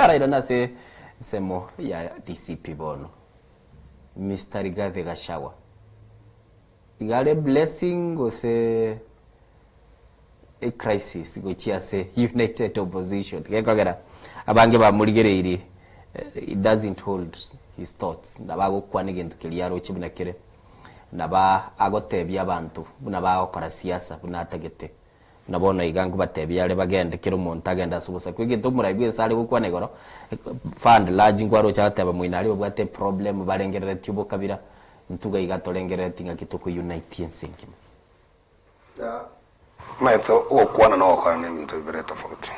Ndarairane ase ensemo ya DCP bono. Mister Rigathi Gachagua, iga are blessing gose ecrisis gochia ase United Opposition? Gekogera abange bamorigereirie, he doesn't hold his thoughts, nabo agokwana egento keria aroche buna kere, nabo agotebia abanto buna bagokora siasa buna atagete. Buna bono iga nkobatebia are bagende, kera omonto agende ase obosaku. Egento omorai bw'ense are gokwana igoro, far and large nkwaroche agoteba moino aria babwate eproblem barengereretie obokabira, intwe iga iga torengereretie ng'aki toko unite ense engima. Omanyete ogokwana na ogokora na ebinto bibere tofauti.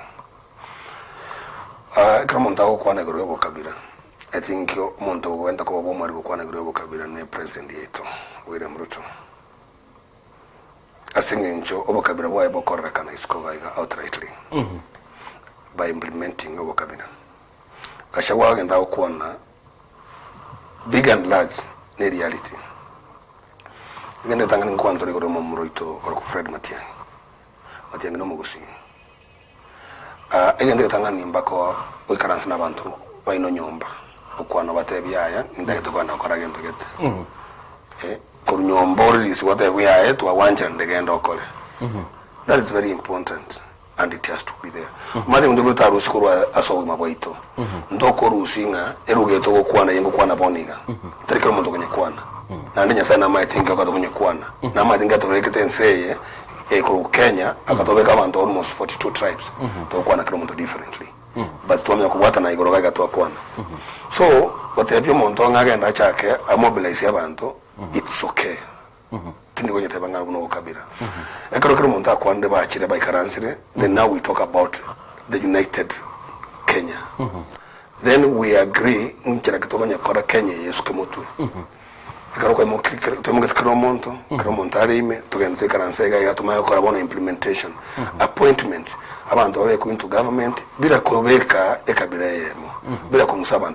Ekero omonto agokwana igoro ya obokabira, I think omonto ogwenta koba bw'omwari gokwana igoro ya obokabira ne president yaito William Ruto. Ase eng'encho obokabira bwaye bokorerekana isiko iga iga outrightly by implementing obokabira. Gachagua agenda agokwana big and large ne reality. Egento getang'ani nkwana tore igoro y'omomura oito okorokwa Fred Matiang'i. Matiang'i na omogusii. Egento getang'ani mbaka oikaranse na abanto baino nyomba, okwane obatebie yaya nintagete kogenda gokora gento gete. Korwa nyomba orelease gotebwe yaya twagwancheranire genda okore. That is very important and it has to be there. Omanyete ebinto bire totarusia korwa ase obogima bwaito, ntokorusia ng'a eruga eye togokwana eye ngokwana bono iga, tari kera omonto okonyekwana. Naende Nyasaye namaete inki okogenda konyekwana, namaete inki atoberekete ense eye Korwa Kenya akatobeka abanto almost 42 tribes togokwana kera omonto differently but twamanya kobwatana igoro iga twakwana. So gotebia omonto ng'a agende achake a mobilize abanto it's okay tindi konyeteba ng'a buna obokabira. Ekero kera omonto akwanire bachire baikaransire then now we talk about the united Kenya then we agree nchera ki tokonyekora Kenya eye esuke motwe. Ekero twaimoketie kera omonto, kera omonto are ime, togende toikaranse iga iga tomanye gokora bono implementation. Appointments, abanto babekwe into government, bila kobeka ekabira eyemo, bila kong'usa abanto.